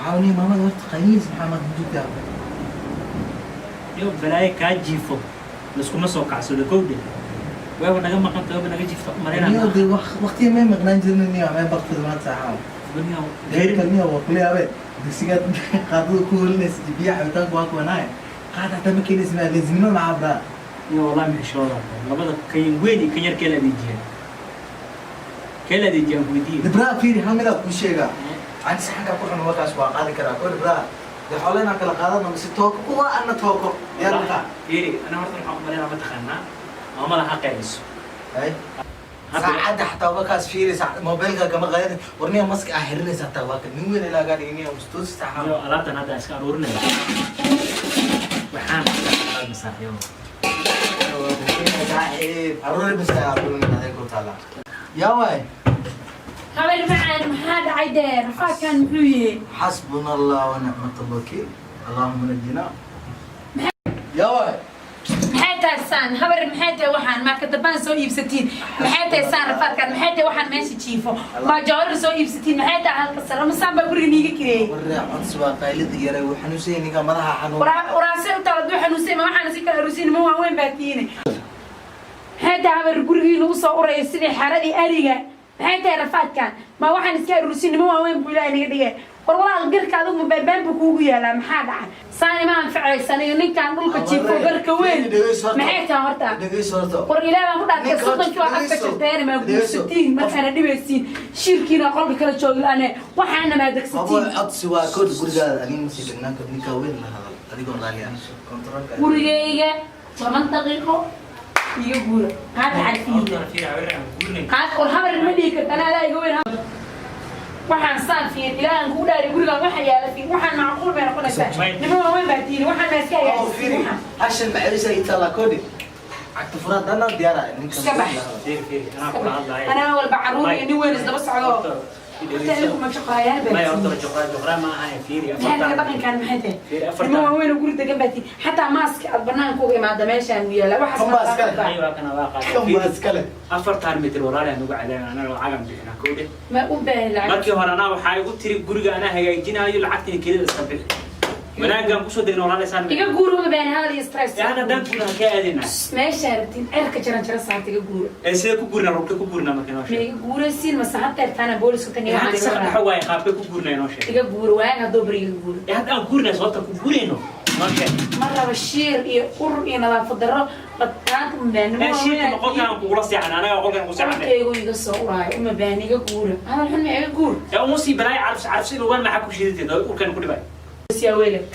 Caawniya maamada horta qayliis maxaa maanta joogtaa? Yo, balaayo kaa jiifo laskuma soo kacsado. Kowdhe, waaba naga maqanta, waaba naga jiifta. Niyo. Umalaynaa. Dee waqtiga may maqnaan jirna niyo, may baktida maanta caaw. Niyo waa kule abe dugsigaad qaadada ku holinaysa, biyaha cabitaanka waa kuwanaaye, qaad hataa ma keenaysa, maa leesinimo maxaa braa? Iyo wallahi maxishooda labada kan weyn iyo kan yar kee la adeejiyaan, kee la adeejiyaan weydiiye. Dibraa, fiiri, hal midaa kuu sheegaa. Ani saxankaa ku cuno markaas waa qaadi karaa kol braa. Dee xoolo inaan kala qaadano mise tooko kuwa anna tooko diyaar makaa? Fiiri, ana horta waxaan umalaynaa, mataqaanaa, maamada ha qayliso. Hay, saacadda xataa markaas fiiri, mobilka kama qaadin. Warniya, maska aa xirinaysa xataa waa kan nin weyn ilaa gaa dhigin mustoosi saxan. Iyo alaabtan hadda iska aruurinaya, waxaan iska saaxiibo. Saaxiib, aruuri bas, aruuri adeeg ku taala yaa waay. Habar macaan, maxaa dhacay dee? Rafaadkan muxuu yihi? حسبنا الله ونعمة الوكيل، اللهم نجنا يا waay. Maxay tahay saan, habar? Maxay tahay waxaan? Maa kadambaan soo iibsatiin? Maxay tahay saan rafaadkan? Maxay tahay waxaan meesha jiifo? Maa joorar soo iibsatiin? Maxay tahay halka sare? Masaan baa guriga niiga kireeyey? Warre, codsi waa qaylida yaray, wuu xanuunsan yahay ninka, madaxa xanuun. Waraase u taala duu xanuunsay. Ma waxaana si kala aruusin? Ma waaweyn baa tiine. Maxay tahay, habar, gurigiina usoo uraya sidii xaradii ariga? Maxay tahay rafaadkan? Ma waxaan iska aruursin? Nima waaweyn buu Ilaahay naga dhigay. War walaal, garka adigu ma beenbeen buu kuugu yaalaa? Maxaa dhacay? Saani ma anfacaysan iyo ninkan dhulka jiifo garka weyn. Maxay tahay horta? Dhegeyso horta. War Ilaah baan ku dhaartay, Ninka 30-kii waa afka dhegeyso. jirteen, maa Dhegeyso. guursatiin markaana dhibaysiin shirkiina qolka kala joogi la'ane waxaana maa Mabo. degsatiin. Codsi waa kood, gurigaada aniga masii degnaan karo. Ninkaa weyn la hadal adigoo raali ah kontrolka. Gurigayga 10 daqiiqo iga guura, qaata xalfiina. Qaad war, habar ma dhihi karta, anaa adaa iga weyn. Waxaan saan fiir, Ilaahan kuu dhaari, gurigaan waxa yaala fiir. Waxaan macquul bay noqonaysaa? Nima waaweyn baa tiiri, waxaan maa iska Oo hagaajisiin? Fiiri. Waxaan Hashan macawiisa itaala koodi cagta furaad dhanna diyaara ninka. Iska bax. Anaa walba caruur iyo nin weyn isdaba socdo. Horta idinku ma shaqaayaal baa Maya, horta tihiin. Joqraa joqraa ma ahayn, fiiri. Maxay tahay dhaqankan? Maxay tahay? Fiiri, afartan. Nima waaweyn oo guri degan baa tihiin, xataa maaska aad banaanka uga imaada meeshaan u yaala waxaas. Kan baa iskale. Ay, waa kana, waa qaatay. Kan baa iskale. 4 mitir walaali aan ugu cadayn, anaga lacagan bixinaa kowdhe. Ma u baahi lacag. Markii hore anaa waxaa igu tiri guriga anaa hagaajinaayo, lacagtina kelida iska bixi. Wanaagaan kusoo degna walaalaysaan. Iga guura, uma baahi hadal iyo stress. Ee, hadda haddaan guurna halkee aadaynaa? Meeshaa rabtiin, cirka jaran jara saarta, iga guura. Ee, sidee ku guurnaa? Rugta ku guurnaa marka noo Ma sheeg. iga guuraysiin mase haddeertaana booliska tan iyo Ee, hadda waxaan sax iga dhaxo waaye, qaabkee ku guurnaa noo sheeg. Iga guura waaga hadduu bari, iga guura. Ee, hadda aan guurnaa, sababta ku guurayno noo sheeg. Ma raba shiir iyo ur iyo nadaafad darro badtaanta, uma baahni. Ee, shiirka ma qolkaan kugula seexan? Anaga qolkaan ku seexanay. Qolkaygu iga soo uraayo, uma baahni, iga guura. Hadal xun ma iga guur. Ee, uma sii balaayo carfs carfsi lugaan maxaa ku shiidatay urkan ku dhibay? Siyaa weelak.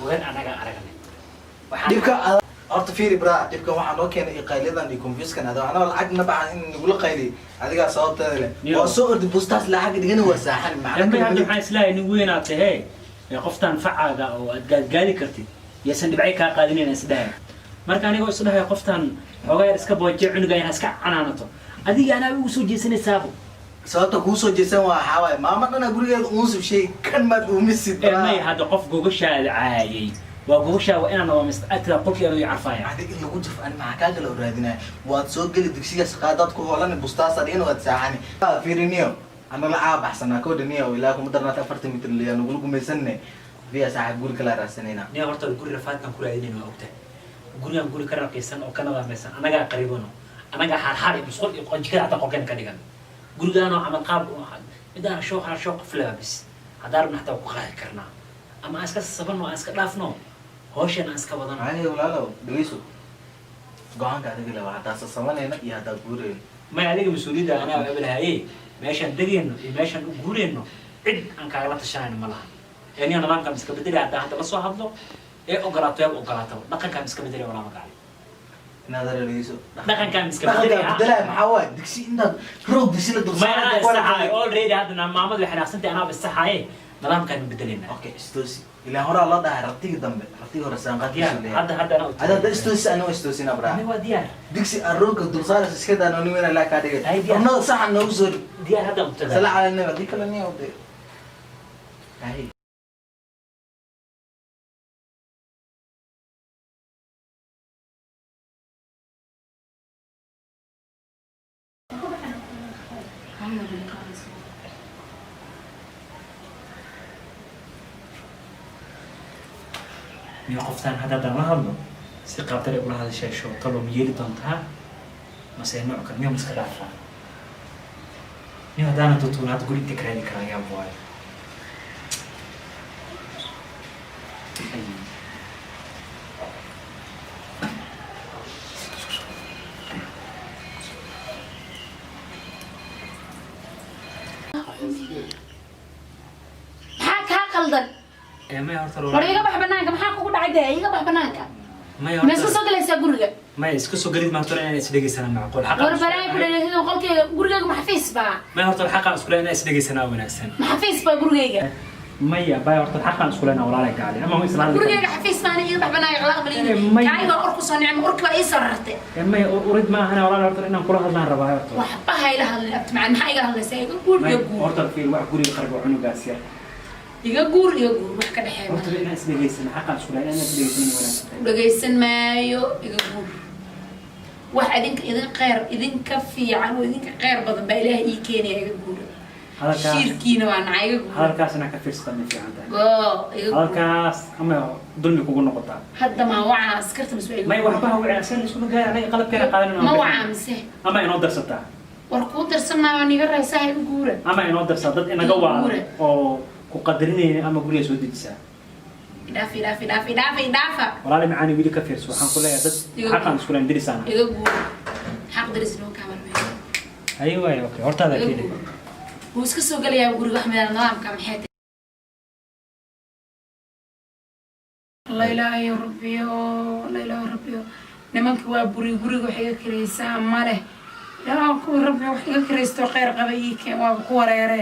Lugaan anaga aragnay. Waxaan Dhibka horta fiiri braa, dhibkan waxaa noo keenay iyo qayliyadan iyo confusekan ada anaa lacag na baxan in nagula qayliy adigaa sababteeda leh. Niyo. Waa soo ordi bustaas lacag dhigana, waa saaxan macna. Dambe hadda waxaan islahay nin weynaad tahee, ee qoftaan facaaga oo aad gaadgaadi kartid yaysan dhibcay kaa qaadinayn isdhahay. Marka anigoo isdhahay qoftaan xoogaa yar iska booje cunuga inaad iska canaanato, adiga anaa ugu soo jeesanaysaabo. Sababta kuu soo jeesan waa waxaa waaye maama dhana gurigeeda uunsub shay kan maad uumisid. Ee, may, hadda qof gogashaada caayay waa gogashaa, waa inaan waa qolkii anuu carfaaya. Adig in lagu jafo ani maxaa kaa kala raadinaya? Waad soo geli dugsigaas, qaadaad ku hoolani, bustaasa dhigana, waad saaxani. Fiiriniyo, ana lacaa baxsanaa kowdha niyo, ilaa kuma darnaata 40 mitir liyaa nagula gumaysanne biya saaxiib, guri kala raadsanayna. Nin, horta guri rafaadkan ku raadinayn waa ogtahay. Gurigan guri ka raqiisan oo ka nadaameysan annagaa qaribano, annagaa xaarxaar iyo musqul iyo jikada xataa qolkeen ka dhigan. Gurigaanoo camal qaab u ahaa midaan shoo hal shoo qof leba bis haddaan rabna xataa waa ku qaadi karnaa, ama aan iska sabano, aan iska dhaafno hawshan, aan iska wadano. Ay walaalow, dhegeyso, go-aanka adiga le waa haddaa sasabanayna iyo haddaa guurayno. May, adiga mas-uuliyadda anaa abalahaye. Meeshaan degayno iyo meeshaan u guurayno cid aan kaagala tashanayno ma laha. Ee niyo, nidaamkaan iska bedelay haddaan hadda la soo hadlo ee ogolaato, yaaba ogolaataba, dhaqankaan iska bedelay walaa magaali. Inaad dhegeyso. Dhaqankaan iska dhaqankaa bedelay. Bedelaya maxaa waaye? Digsi intaad roog digsi la dul May, anaa isaxaayo already. Hadda maamadu waxay xanaaqsantay, anaaba isaxaaye, nidaamkaan bedelayna. Okay, istoosi. Ilaa horaa loo dhahay ratiga dambe ratiga hore saanqaadkiisu Diyaar. leeyahay. Hadda anaa u Hadda istoosi, anaa istoosina braa. Ani waa diyaar. Digsi aan roogga dul saarayso iska daa, nooni weyn laa kaa dhigay. Ay, diyaar. Cunnada saxan noogu soo dhig. Diyaar, hadda u tagaa. Sala cala nabi, haddii kale niyo de. Ay. Miyo qoftaan hadda haddaan la hadlo si qaabtar ay ula hadashay shootalo ma yeeli doontaa mase nooc kale miyo ma iska dhaafaa? Miyo haddaana tutuun hadda guri inta ka raadi karaa yaab waayo. Ay. Maxaa kaa qaldan? Ee, maya horta. War iga bax banaanka. Maxaa kugu dhacay dee? Iga bax banaanka. Maya. Ma iska Horta soo galaysaa guriga? Maya, iska soo gelid maanta inaan isdhegeysanaa macquul xaqaan. War balaayo ku dhageysan. Qolkayga, gurigayga ma xafiis baa? Maya, horta xaqaan isku leeyahay inaan isdhegeysanaa wanaagsan. Ma xafiis baa gurigayga? Maya bay, horta xaqaan isku leeyahay walaalay gaali ama ma isla hadli. Gurigayga xafiis maana. Iga bax banaanka qalaq malin. Maya. Kaaga or ku soo nicmo urki baa ii soo rartay. Ee, maya, urid ma ahana walaal, horta inaan kula hadlaan rabaa horta. Waxba ha ila hadlin abti macaan. Maxaa iga hadlaysaa? Iga guur, iga Maya, guur. Horta fiir, wax guriga qarbo cunugaas yar. Iga guur, iga guur, wax ka dhexeeya. Horta inaan isdhegeysano xaqaan isku leeyahay inaan isdhegeysano wanaagsan tahay. Dhagaysan maayo, iga guur. Wax idinka idin kheyr idinka fiican oo idinka kheyr badan baa Ilaahay ii keenaya. Iga guura. Hadalkaas Shiirkiina waa nacay. Iga guura. Hadalkaas inaan ka fiirsata ma fiican tahay. Goo, iga guur. Hadalkaas ama dulmi kugu noqotaa. Hadda maa wacaa askarta mise waa iga May. guur? Waxba ha wicin, asan iskuma gaari anaga qalabkeena qaadanayno. Ma wacaa mise? Ama inoo darsataa. War kuu darsan maayo, waan iga raysaa. Iga guura. Ama inoo darsaa dad inaga Iga waa guura. oo ku qadarinayna ama guriga soo dejisaa. Idhaafa, idhaafa, idhaafa, idhaafa, idhaafa. Walaali macaani, wili ka fiirso, waxaan ku leeyahay dad Iga xaqaan isku leeyahay dirisaana. Iga guura. Xaq daris noo kaamarmeeyo. Haye waaye, okay, hortaada Iga keenay. guura. Wuu iska soo gelayaa guriga. Wax meel nidaamka maxay tahay? La ilaahayo rabbiyo, la ilaahayo rabbiyo. Nimanka waa buri guriga wax iga kiraysaa male. Ilaahu kuwa rabbi wax iga kiraysto kheyr qaba ii keen. Waaba ku wareere.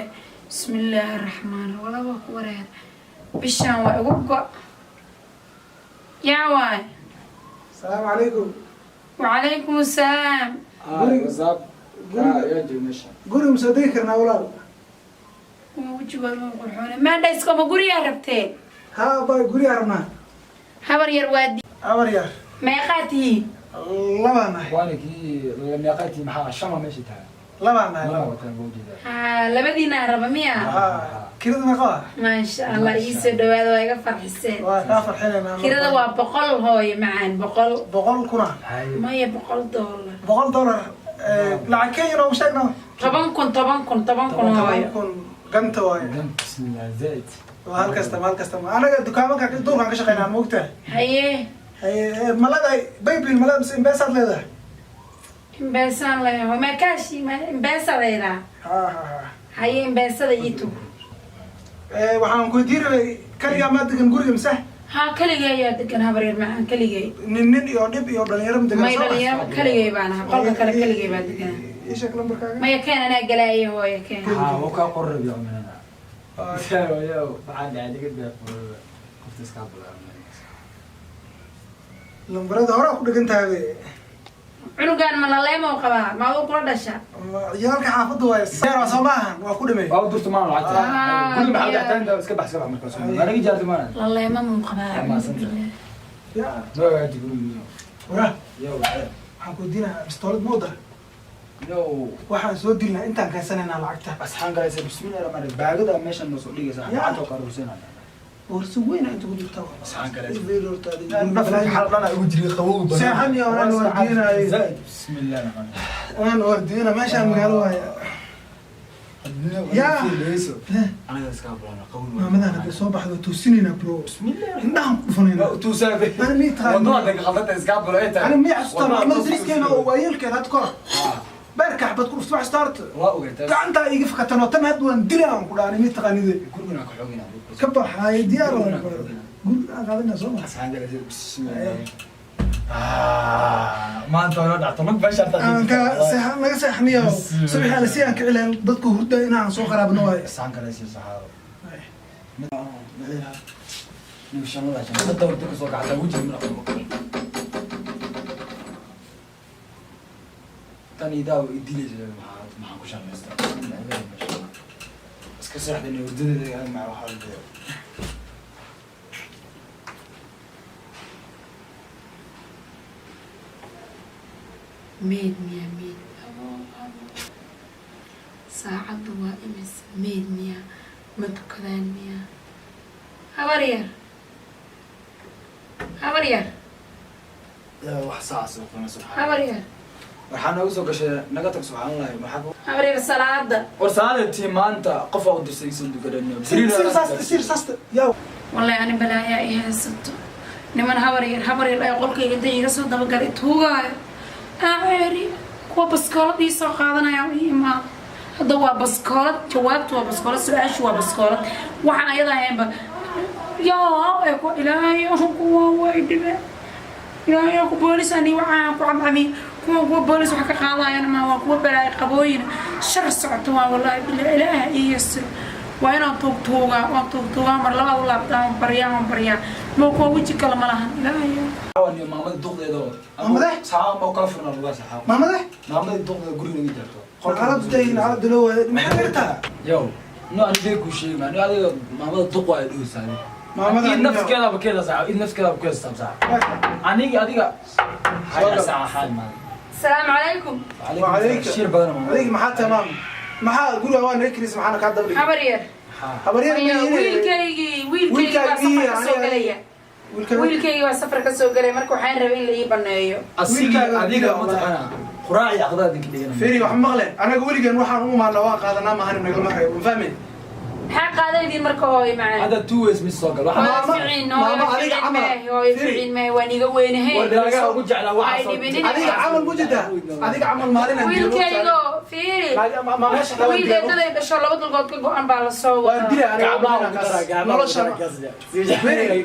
Bismillaahi raxmaan, walaa waa ku wareere. Bishaan waa igu go yaa waay. السلام عليكم. Wacalaykum assalaam. Guriga ma soo degi karnaa walaal? Wejigooda ma qurxoone maandhaysko. Ma gurigaa rabteen? Haa bay, guriga rabnaa. Habar yar waa di. Abar yar. Meeqaa tihiin? Labaa nahay. Waana kii meeqaatii maxaa shama meesha tahay? Labaa nahay. Laba Laba. wataan buu jeedaa. Haa, labadiinaa raba miya? Haa, kirada meeqa waa? Maasha Allah, iisoo dhawaada, waa iga farxiseen. Waa kaa farxinaynaa. Kirada waa 100, hooyo macaan, 100. 100 kuna? Maya, $100. $100 lacag Kenya noogu sheegna. 10,000, 10,000, 10,000 hooyo. 10,000 ganta waaye. Bismillah zaid. Waa hal kastama, hal kastama. Anaga dukaamanka duurkaan ka shaqeynaa, ma ogtahay? Haye. Haye, ma leedahay paybill? Ma leedahay mise M-Pesaad leedahay? M-Pesaan leeyahay. Ma kaashi ma M-Pesa leedaha? Haa haa haa. Haye, M-Pesada ii tug. Waxaan ku weydiin rabay, kaligaa maa degan guriga mise? Haa, kaligay ayaa degan, habar yar macaan, kaligay. Nin nin iyo dhib iyo dhalinyaro ma degan? May. Soo ma? Dhalinyaro kaligay baan ahaa. Qolka kale kaligay baa degan. Ii sheeg lambarkaaga. Maya, keen, anaa galaaye hooyo, keen. Haa, wuu kaa qoran rabi umanana. Yo, waxaan dhacay diga beeqooda. Qofta iska bilaabnay. Lambarada hore ku dhegan tahay be. Cunugan ma laleemo qabaa? Ma aduu kula dhasha? Ciyaalka xaafadda waaye, seer waa soo maahan, waa ku dhamey. Waa u durta maan lacagta. Ah, Guriga maxaa diyaar. dhacay inta iska bax, iska bax markaas. Ma naga jaartay maana. Laleemo muu qabaa? Ma santa. Ya. Noo hagaaji guriga. Wara. Yo. Waxaan ku weydiinayaa, bistoolad ma wada? Yo. Waxaan soo dilnaa intaan kaysanaynaa lacagta. Asxaan galaysa, bismillah rahmaan rahiim. Baagada meeshan noo soo dhigaysa. Ya. Lacagta oo qaruusanaa. Warsi weyn inta ku jirta. Asxaan galaysa. Isbeer horta adiga. Nafka xal dhan ay ugu jiray qabowga badan. Seexan iyo anaan waardiinaayo. Zaid. Bismillah rahmaan rahiim. Aan waardiina meeshaan magaalo waaya. Ya. Anaga iska bilaabna qawl. Maamadan hadday soo baxdo tuusinayna bro. Indhahan ku dhufanayna. Tuusaa. Ani mii taqaan. Wadada qaldan iska bilaabay. Ani mii xasuustaa maamada dariskeenna oo waayeelkeed had kor. Beerka xabad ku dhufto wax xasuustaa. Waa ogaatay. Gacantaa iiga fakatan oo tan hadda waan dilaa aan ku dhahay mii taqaanide. Guriguna ka xoogina. Ka baxay diyaar waan ku dhahay. Guriga aan qaadanaa soo ma. Asxaan galaysa, bismillah. Ah, maanta waa dhacdo lug meesha Aan ka seexan naga seexaniyo subaxii ala si aan kici lahayn dadku hurda inaan soo qaraabno waaye. Asxaan galaysa saxaabo. Nin shanada shanada dawrta ka soo kacda wajiga mana qabo. Tan idaa idilaysa maxaa ku shaqaystaa? Iska seexdan hurdadeeda maca waxaa la leeyahay. Meed miyaa? Meed abo abo. Saacaddu waa imis? Meed miyaa? Ma tukadaan miyaa? Habar yar. Habar yar. Yaa wax saas oo kuna subxaan. Habar yar. Waxaa noogu soo gashay naga tag subxaan Allah maxaa ku Habar yar, salaada. War salaada maanta qof aa u dirsay isan dukadanno. Sir saasta, sir saasta yaa. Wallahi ani balaayaa i haysato. Niman habar yar, habar yar ay qolkayga inta iga soo dabagalay tuugaayo. Aaceeri kuwa baskoolad ii soo qaadanaya ii imaado. Hadda waa baskoolad, jawaabtu waa baskoolad, su-aashu waa baskoolad. Waxaan ayada ahaynba yaa ay ku ilaahay kuwa way dhibe, ilaahay ku boolis ani waxaan ku camcami kuwa kuwa boolis wax ka qaadayana ma waa kuwa balaayo qabooyin shar socoto waa. Wallahi bilaa ilaaha ii yasiro, waa inaan tuugtuugaa, waan tuugtuugaa, mar labaad u laabtaa, waan baryaa, waan baryaa, ma kuwa weji kale ma lahan ilaahay. Waa maamada duqdeeda. Maamade? Saxaab ma kala furna lugaa saxaab. Maamade. Maamada duqdeeda guriga naga jarto. Xaaladu day, xaaladu loo waayo, maxay gartaa? Yow, no ani ku sheegay, ma adiga maamada duq waa dhuusaa. Maamada id nafskeeda bakeeda saxaab, id nafskeeda bakeeda saxaab. Aniga adiga xaal saxaab ma. Asalaamu calaykum. وعليك. Shir badan maamada. Adiga maxaa tamaam, maxaa guriga waa naga kiris, maxaana kaa dabdhigay? Habar yar. Habaryar. Wiilkaygii, wiilkaygii baa safar ka soo gelaya. Wiilkaygii baa safar ka soo gelaya, marka waxaan rabay in la ii baneeyo. Asiga Wiilkaaga adiga adiga ma taqana quraaci aqdaa idinka dhigana. Feri wax maqle, anaga weligeen waxaan u imaanaa waan qaadanaa, maahan nagalama reebo, ma fahmi? Maxaa qaadaydiin marka, hooyo macaan? Hada two ways mis soo gal. Hooyo Maama- ficiin, maama hooyo adiga ficiin camal. maahe, hooyo Firi. ficiin maahe, waan iga weynahe. War ugu jeclaa waxa Ay soo dhibinin. Adiga camal mujida, adiga camal maalin aan dilo. Wiilkaygo fiiri. Ma meesha qaban. Wiilkeedaday dhasho laba dulgood ka go-an baa la soo waan wadaa. dilay aniga. Gacmaha ugu dara, gacmaha ugu nolosha dara kaas.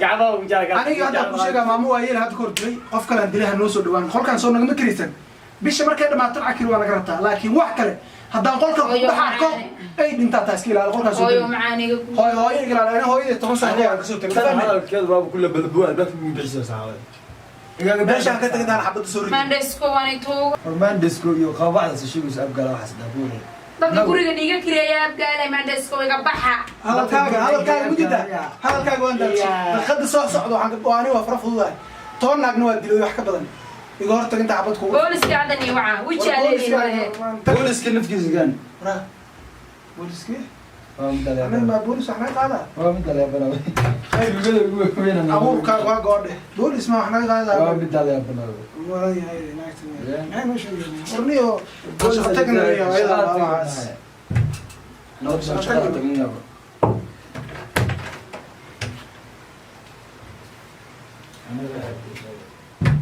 Gacmaha ugu jara. Aniga hadda ku sheegaa, maamo waa yeel hadda kahor dilay qof kale aan dilay, ha noo soo dhawaan qolkaan soo nagama kiraysan. Bisha markay dhamaato lacag kiri waa naga rabtaa, laakiin wax kale haddaan qolka ku Hooyo dhex arko macaane. ay dhintaa, taa iska ilaali qolkaan soo Hooyo gelin. macaan iga guur. Hooyo, hooyo iga ilaali, ani hooyadii 10 sano aan kasoo tagay, Tan fahmi? hadalkeedu waaba kula balbuwa albaabka muu bixiso saxaabada. Meeshaan ka tagay daan xabadda soo ridi. Maandhesko waanay tuuga. Hormaandisku iyo qabaxda shishigiisa abgaala waxaas dhaabuure. Dadka guriga dhiiga kireeya abgaalay, maandhesko iga baxa. Hadalkaaga, hadalkaaga mujida, hadalkaaga waan daalshay. Daqiiqada soo socda waxaan waa ani waa fara fududahay, 10 naagna waa dilay wax ka badan, iga hor tag inta xabad kugu Booliska hadda nii waca weji aa leedihin malahe. Booliska nafkiisa gan. Booliskii Waa mid anin dhaleebana. maa boolis wax naga qaadaa? Waa mid dhaleebana. Lugada ugu weyn. Abuurkaaga waa goodhe, boolis ma wax naga qaadaa? Waa mid dhaleebana. Walayahay naagta maxay noo sheegaysaa? Warniyo shaqo tagnayo ayada waxaas. Nabad shaqada tagnaa.